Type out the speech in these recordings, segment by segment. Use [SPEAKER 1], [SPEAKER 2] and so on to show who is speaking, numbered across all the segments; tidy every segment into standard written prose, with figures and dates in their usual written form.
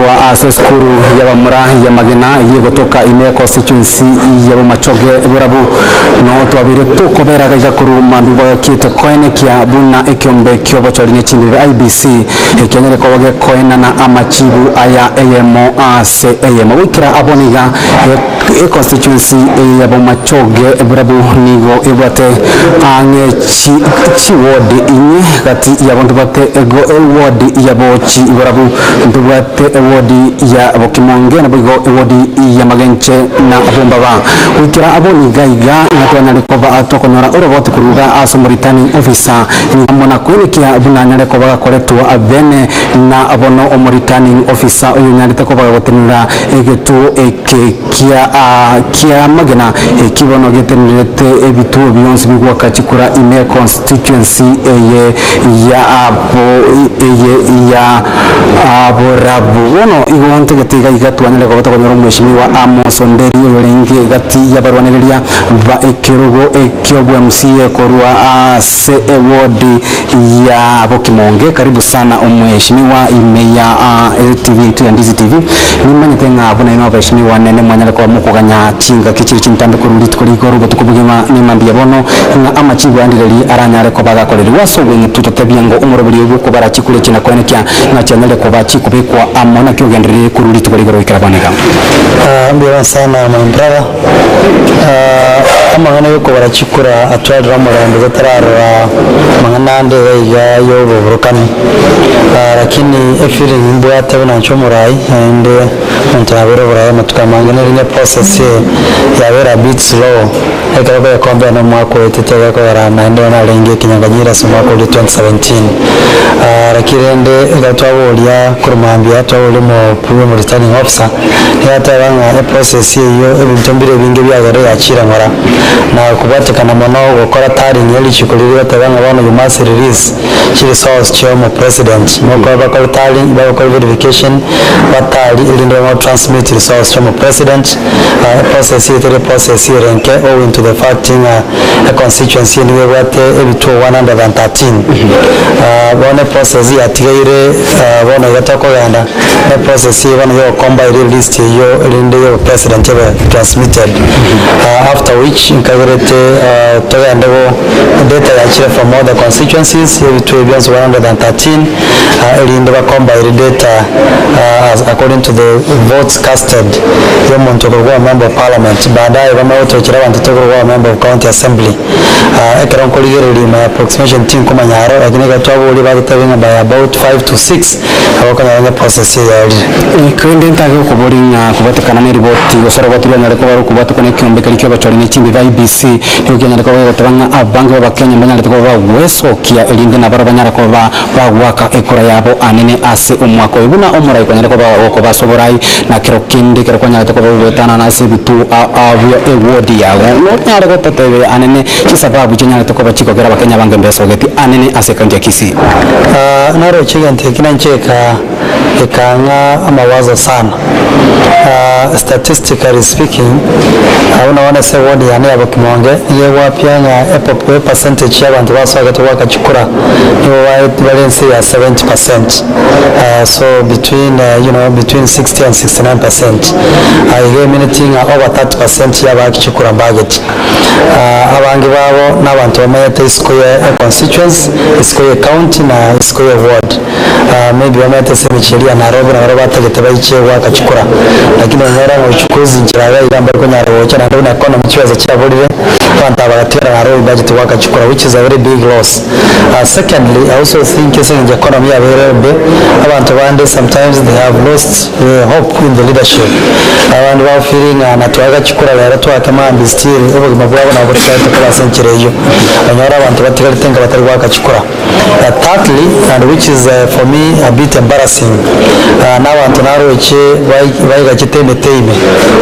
[SPEAKER 1] Korwa ase esukuru y'abamura y'amagena eyio egotoka ime ya constituency ya Bomachoge Borabu, noo twabeire tokobera gaiga korwa mambia bwagakiete koenekia buna ekiombe ki'obochori ne chindebe IEBC ekianyare koba gekoenana amachibu aya eyemo ase eyemo. Goikera abwo niga Econstituency eye ya Bomachoge Borabu nigo ebwate ang'e chiward inye gati yabo ntobwate eward ya Bochi Borabu, ntobwate eward ya Bokimonge naboigo eward ya Magenche na Bombaba. Goikera abwo niga iga ng'a twanyare koba tokonyora oroboti korwa iga ase omoreturning officer amo na koenekia buna anyare koba gakoretwa bene na bono omoreturning officer oyonyarete koba gagotenenera Egetuo eke kia ki'amagena eki bono getenenerete ebituo bionsi bigoaka chikura ime constituency eye ya eye ya Borabu. Bono igo ntagete iga iga twanyare koba tokonyora omweshimiwa Amos Onderi oyorenge gati y'abarwanereria ba ekerogo eki'obwa MCA korwa ase eward ya Bokimonge. Karibu sana omweshimiwa ime ya TV intwe ya Ndizi TV. Nimanyete ng'a buna inwe abaheshimiwa nene mwanyare koba mokoganya chingaki chire chintambe korwa rituko rigoro obotuko bogima nemambia bono, ng'a amachibu ande riria aranyare koba agakorerigwa ase obweng'etu totebie ngo omoroberi oyo bw'okobara chikura echi na koenekia ng'a chianyare koba chikobekwa amo naki ogenderere korwa rituko rigoro goikera bono iga.
[SPEAKER 2] Mbuya sana my brother, amang'ana yokobara chikura atwarire omorembe totararora amang'ana ande iga iga yoboburukani. Lakini efeeling mbwate buna inche omorai naende omonto nabeire oborai amatuko amange nere ne process eye yabeire a bit slow ekero okoyecompare na omwaka oetete iga ekogera naende narenge ekenyanganyiro ase omwaka oria 2017. Lakini rende ekero twaboria korwa mambia twaboria omo returning officer nigo ateba ng'a eprocess eyio ebinto mbire ebinge biagera yachire ng'ora na kobwatekana mono gokora tallying ya richiko riria goteba ng'a bono you must release Chiresource chia omopresident nokore bakore tallying, bagokore verification, batari erinde bamanye gotransmit results chia omopresident. Eprocess eye teri eprocess ere enke owing to the fact ng'a econstituency eye nigo ebwate ebituo 113. Bono eprocess yatigaire bono iga tokogenda, ne eprocess eye bono ya gocompile elist eyio erinde ya obopresident ebe transmitted. After which nkagerete togende go. Data yachire from all the constituencies, ebituo bionsi 113, erinde ba compile data as according to the votes casted yomonto okorokwa member of parliament. Baadaye bamanye gotochera abanto tokorokwa aba member of county assembly. Ekero nkorigereria my approximation tinkomanya aro, lakini ekero twaboria batotebia ng'a by about 5 to 6 nabo okonyora ng'a eprocess eye yaerire.
[SPEAKER 1] Korende ntage gokoboria ng'a kobwatekana neriboti gose oroboti rwanyare koba rokobwatekwa nekeombe keria ki'obochori ne chimbibe IEBC, Nigo kianyare koba gegoteba ng'a abange b'Abakenya mbanyarete koba bagwesokia, erinde nabarabwo banyare koba bagoaka ekura yabo anene ase omwaka oyo, buna omorai kwanyare koba gokoba ase oborai, na kero kende ekero kwanyarete koba gogoetanana ase ebituo bia ewodi yago. Nonyare gototebia anene chisababu chianyarete koba chikogera Abakenya abange mbesogeti anene ase ekaunti ya Kisii?
[SPEAKER 2] Naroche egento eki nainche ekang'a amawazo sana. Statistically speaking, buna bono ase eward yane ya Bokimonge, nigo egwapia ng'a epopu epercentage ya abanto basogete goaka chikura nigo bare inse ya 70%. So between you know between 60 and 69%. Iga emineti ng'a over 30% ya abaaki chikura mbageti. Abange babo nabanto bamenyete isiko ya econstituency, isiko ya ecounty na isiko ya eward. Maybe bamenyete ase emechie eria ya Nairobi nabo batagete baiche goaka chikura, lakini onyore ng'a uchukuzi nchera iga iga mbari konyara gocha naende buna economy chibesa chiaborire, abanto aba bagatigara Nairobi mbachete goaka chikura which is a very big loss. Secondly, I also think ase eng'encho economy yabeire embe, abanto bande sometimes they have lost the hope in the leadership. Abande ba feeling ng'a natwaka chikura rero twake mambia still obogima bwabo nabo botigarete koba ase enchera eyio. Onyore abanto batigarete nka batari goaka chikura. Thirdly, and which is for me a bit embarrassing, nabanto naroche baigachete emete ime,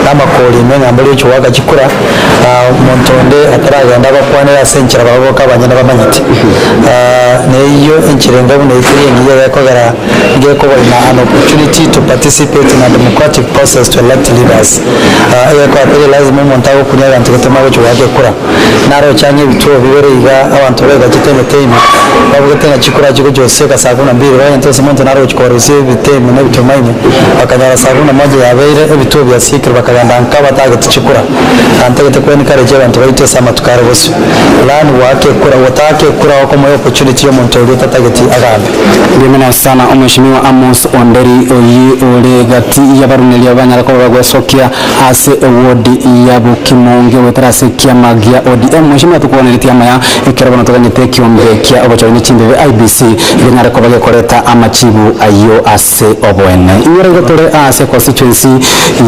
[SPEAKER 2] na amakori ime ng'a mbari gochia goaka chikura, omonto onde ataragenda abakwanere ase enchera barabwo boka abanyene bamanyete. Neyio enchera enga buna eyio teri engiya gekogera ngekobaina an opportunity to participate in a democratic process to elect leaders. Egekogera teri lazima omonto agokunia egento gete magochia goaka ekura. Naroche ang'e ebituo bibere iga abanto baigachete emete ime, babugete ng'a chikura chigochia gosieka saa kumi na mbili, bagente gose monto nare gochia korusia ebite ime na ebituma ime, bakanyora saa kumi na moja yabeire, ebituo biasiekire bakagenda nka batagete chikura. Ntagete ko encourage abanto baito ase amatuko are bosio. Learn goaka ekura, gotaaka ekura okomoa opportunity ya omonto oria otatageti agambe.
[SPEAKER 1] Mbuya sana Omweshimiwa Amos Wanderi oyio ore gati y'abaruneria banyare koba bagwesokia ase ewodi ya Bokimonge goetera ase ekiama gia ODM. Mweshimiwa tokwaneretie amaya ekero bono toganyete ekiombe kia obochori ne chimbebe IEBC genyare koba gekoreta amachibu ayio ase oboene. Inyora igo tore ase constituency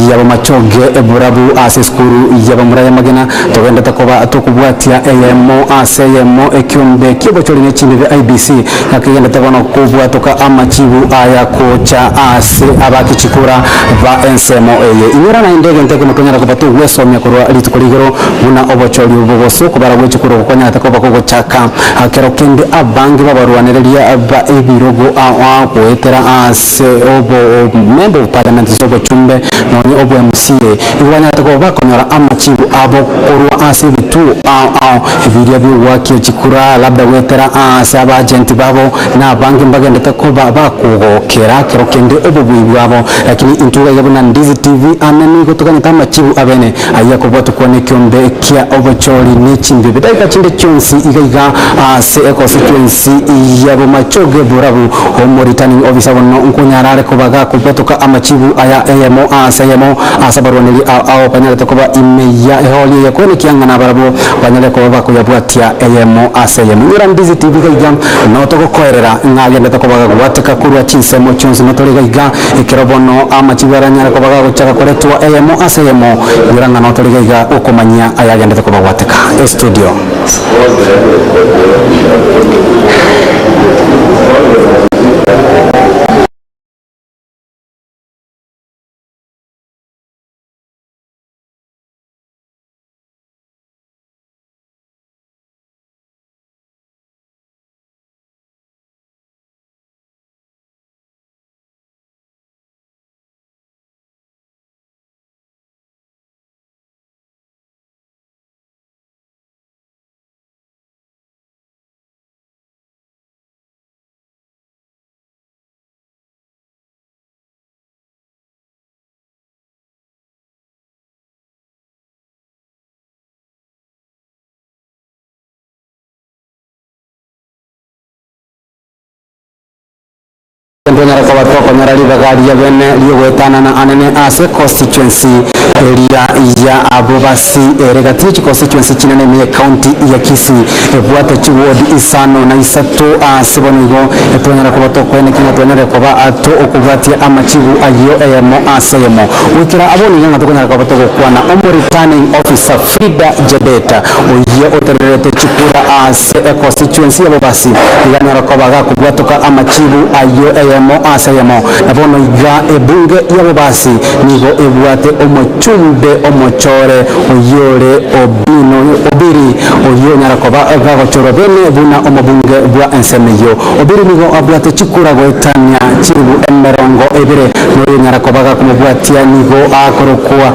[SPEAKER 1] ya Bomachoge Borabu ase esukuru ya bamura ya Magena togendete koba tokobwatia eyemo ase eyemo ekiombe kia obochori ne chimbebe IEBC Nakegenderete bono kobwatoka amachibu aya gocha ase abakichikura ba ensemo eye. Inyora naende egento ekemo tonyara koba togwesomia korwa rituko rigoro, buna obochori obo gose okobara gwe chikura gokonyarete koba kogochaka kero kende abange babarwanereria ba ebirogo ao ao goetera ase obo member of parliament gose obochumbe nonye obwa MCA igo banyarete koba bakonyora amachibu abo korwa ase ebituo ao ao Ebiria bi'ogoakia chikura, labda goetera aase abagenti babo, na abange mbagendete koba bakogokera kero kende obobui bwabo. Lakini intwe iga iga buna Ndizi TV ane nigo toganyete amachibu abene ayio akobwatokwa nekiombe kia obochori ne chimbibe dakika chinde chionsi iga iga aase econstituency ya Bomachoge Borabu. Omo returning officer bono nkonyara are koba gakobwatoka amachibu aya eyemo aase eyemo ase abarwaneri ao ao banyarete koba ime ya ehori eye koenekia ng'a nabarabwo Banyare koba bakoyabwatia eyemo ase eyemo. Inyora Ndizi TV gaiga noo togokoerera ng'a agendete koba gagwateka korwa chinsemo chionsi notore gaiga ekero bono amachibu aranyare koba gagochaka koretwa eyemo ase eyemo. Inyora ng'a notore gaiga gokomanyia ayagendete koba gwateka. Estudio. Ntonyare koba tokonyora ribaga ria bene riogoetanana anene ase constituency eria ya Abobasi ere gati ye chiconstituency chinene ime ye county ya Kisii ebwate chiward isano na isato ase bono igo etonyara koba tokoenekia ng'a twanyarire koba tokobwatia amachibu ayio eyemo ase eyemo goikera abwo nigo ng'a tokonyara koba togokwana omo returning officer Frida Jebet oyio otererete chikura ase econstituency ya Bobasi iga anyare koba gakobwatoka amachibu ayio eyemo ase eyemo. Na bono iga ebunge ya Bobasi nigo ebwate omochumbe omochore oyio ore Obino Obiri oyio onyara koba gagochorwa bene buna omobunge bwa ensemo eyio. Obiri nigo abwate chikura goetania chilifu emerongo ebere noyo onyara koba gakomobwatia nigo akorokwa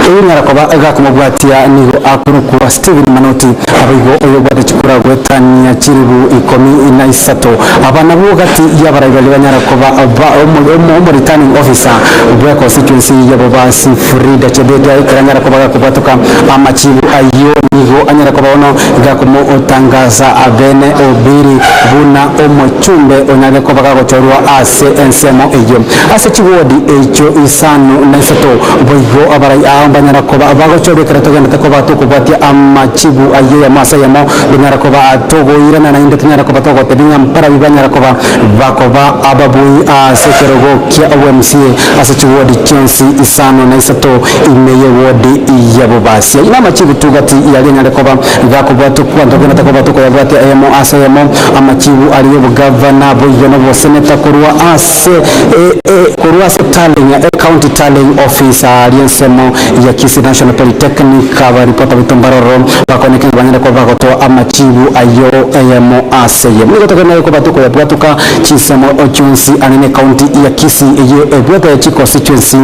[SPEAKER 1] Oyonyara koba gakomobwatia nigo akorokwa Stephen Manoti, naboigo oyobwate chikura goetania chilifu ikomi na isato. Aba nabwo gati y'abarai baria banyara koba ba omo returning officer bwe constituency ya Bobasi Frida Chebet ekero anyara koba gakobwatoka amachibu ayio nigo anyara koba bono gakomotangaza bene Obiri buna omochumbe onyare koba gagochorwa ase ensemo eyio. Ase chiwodi echio isano na isato Boigo abarai ao mbanyara koba bagochorwa ekero togenderete koba tokobwatia amachibu ayio eyemo ase eyemo, tonyara koba togoirana naende tonyara koba togotebia ng'a mbarabwo banyara koba bakoba ababui ase ekerogo kia obwa-MCA ase chiwodi chionsi isano na isato ime y'ewodi ya Bobasia. Ayio namachibu tu gati yaria. anyare koba gakobwatokwa ntogwenerete koba tokoyabwatia eyemo ase eyemo amachibu aria y'obogavana boigo na oboseneta korwa ase korwa ase tallying ecounty tallying office aria ensemo ya Kisii National Polytechnic abaripota baito mbaroro bakoneke ng'a banyare koba bagotoa amachibu ayio eyemo ase eyemo. Nigo togenderere koba tokoyabwatoka chinsemo chionsi ane ne county ya Kisii eye ebwate chiconstituency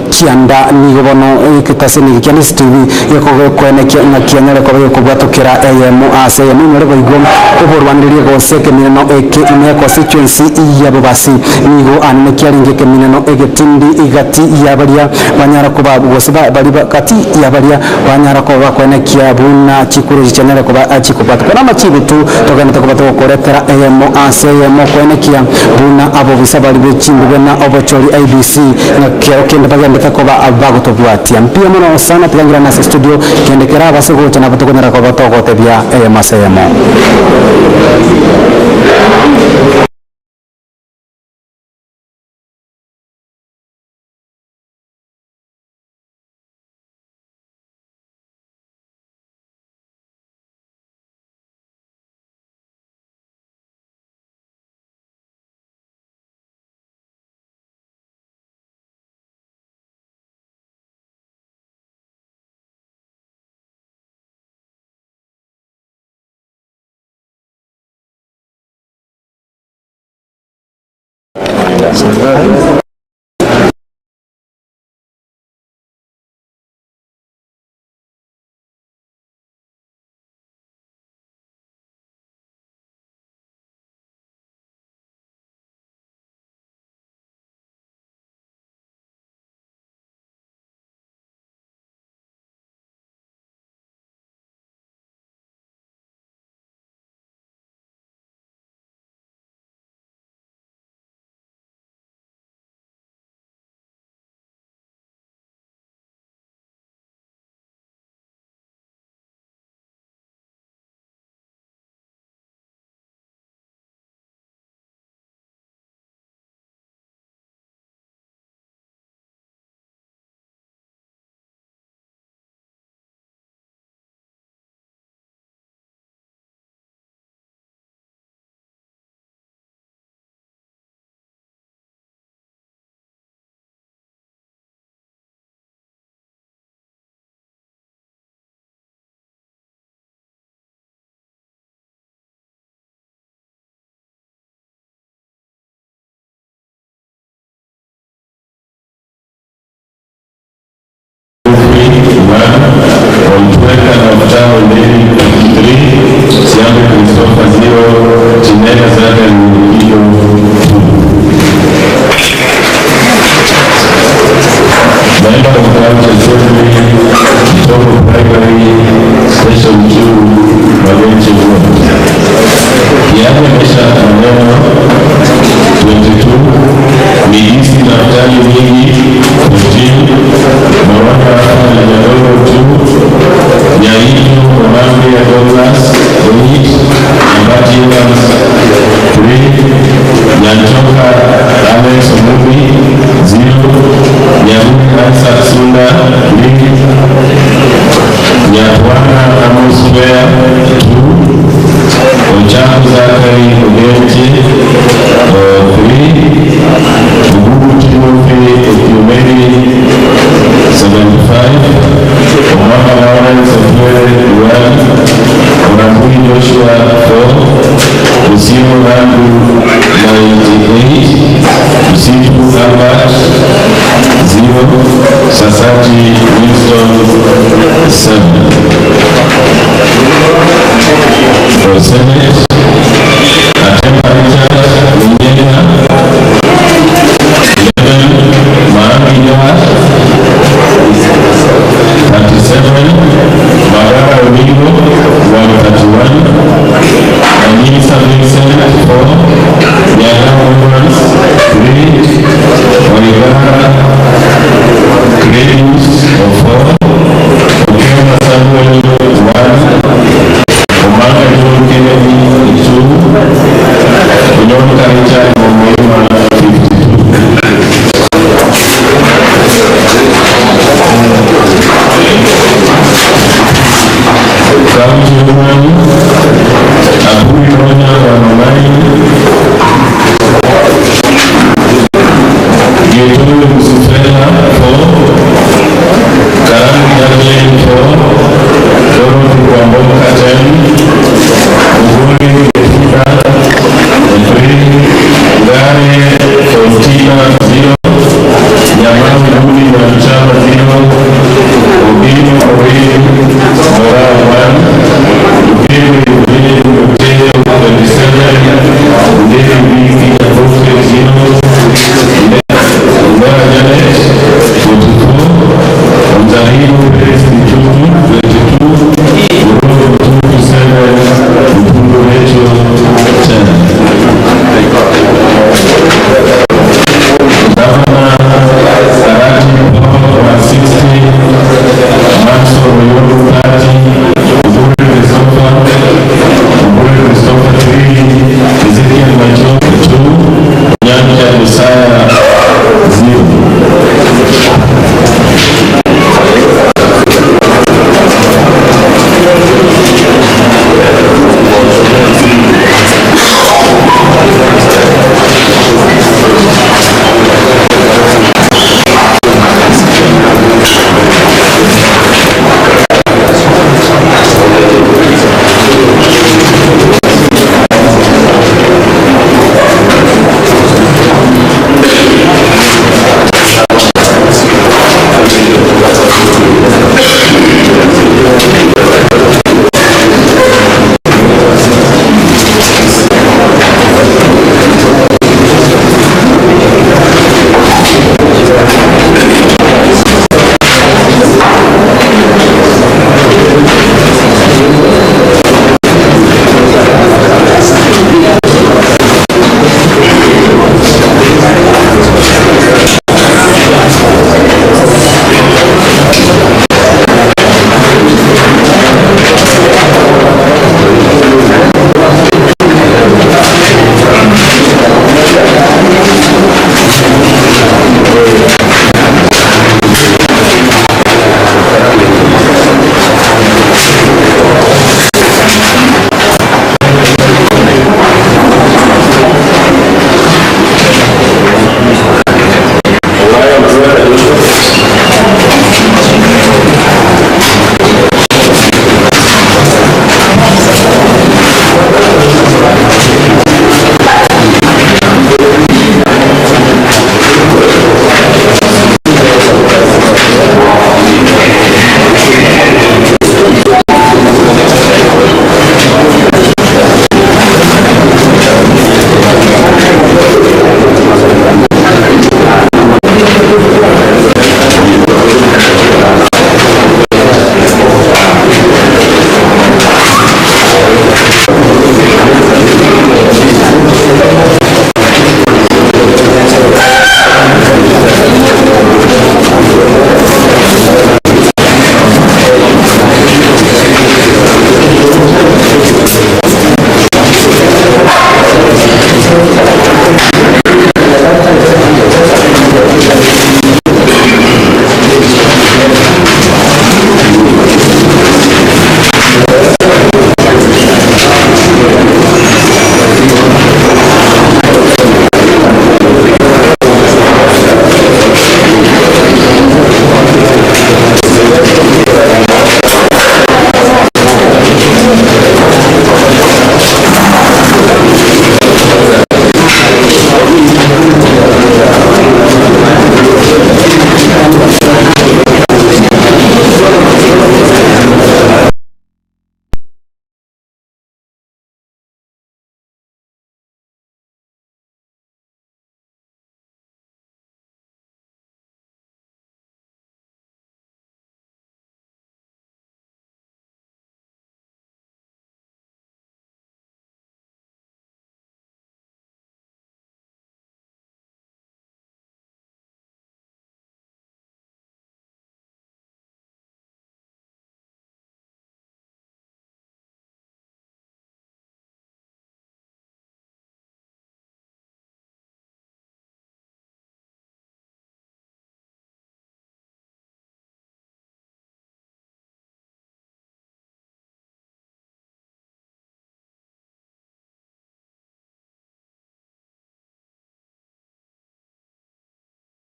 [SPEAKER 1] kianda nigo bono egetaseni eke kia Nisi TV gekoenekia ng'a kianyare koba gekobwatokera eyemo ase eyemo inyore boigo oborwanereria gose ekemineno eke ime ya constituency ya Bobasi nigo anene kiarenge ekemineno egetindi gati ya baria banyara koba gose baria gati ya baria banyara koba bakoenekia buna chikura echi chianyare koba chikobwatokwa namachibo tu togenderete koba togokoretera eyemo ase eyemo koenekia buna abobisa baria be chimbibe na obochori IEBC Ng'a kero kende bagendete koba bagotobwatia. Mbuya mono sana, tiga ngirane ase studio, kende kerabase gocha nabo tokonyara koba togotebia eyemo ase eyemo.
[SPEAKER 3] Ontweka Naftali David 53, Siambe Christopher 0, Chineka Zachary Kido 2. Member of County Assembly, Kitoko Primary, Station 2, Magenche Ward. Kiame Mesha Maneno 22, Migisi Naftali Mingi 14, Mawaka Rafael Nyadoro 2, Nyainu Onambi Douglas 8, Nyambati Evans 3, Nyanchoka Alex Omubi 0, Nyahuni Isaac Sunda 3, Nyatwana Amos Wea 2, Ochango Zachary Ogenche 3, Ogugu Timothy Okiomeri 75, Omama Lawrence Otwere 1, Orambui Joshua 4, Osimo Randu 98, Msitu Albert 0, Sasati Winston 7. For Senate, Atemba Richard Munyena 11, Maangi Joash 37, Magara Omingo 131, Anisa Vincent 4, Nyanga Lawrence 3, Oigara Credus 4, Okema Samuel 1, Omanga John Kennedy Lusifera 4, Karani Jacqueline 4, Dorothy Kwamboka 10, Muguri Getina 3, Ngare Faustina 0, Nyamau Rudi Nyabichaba 0,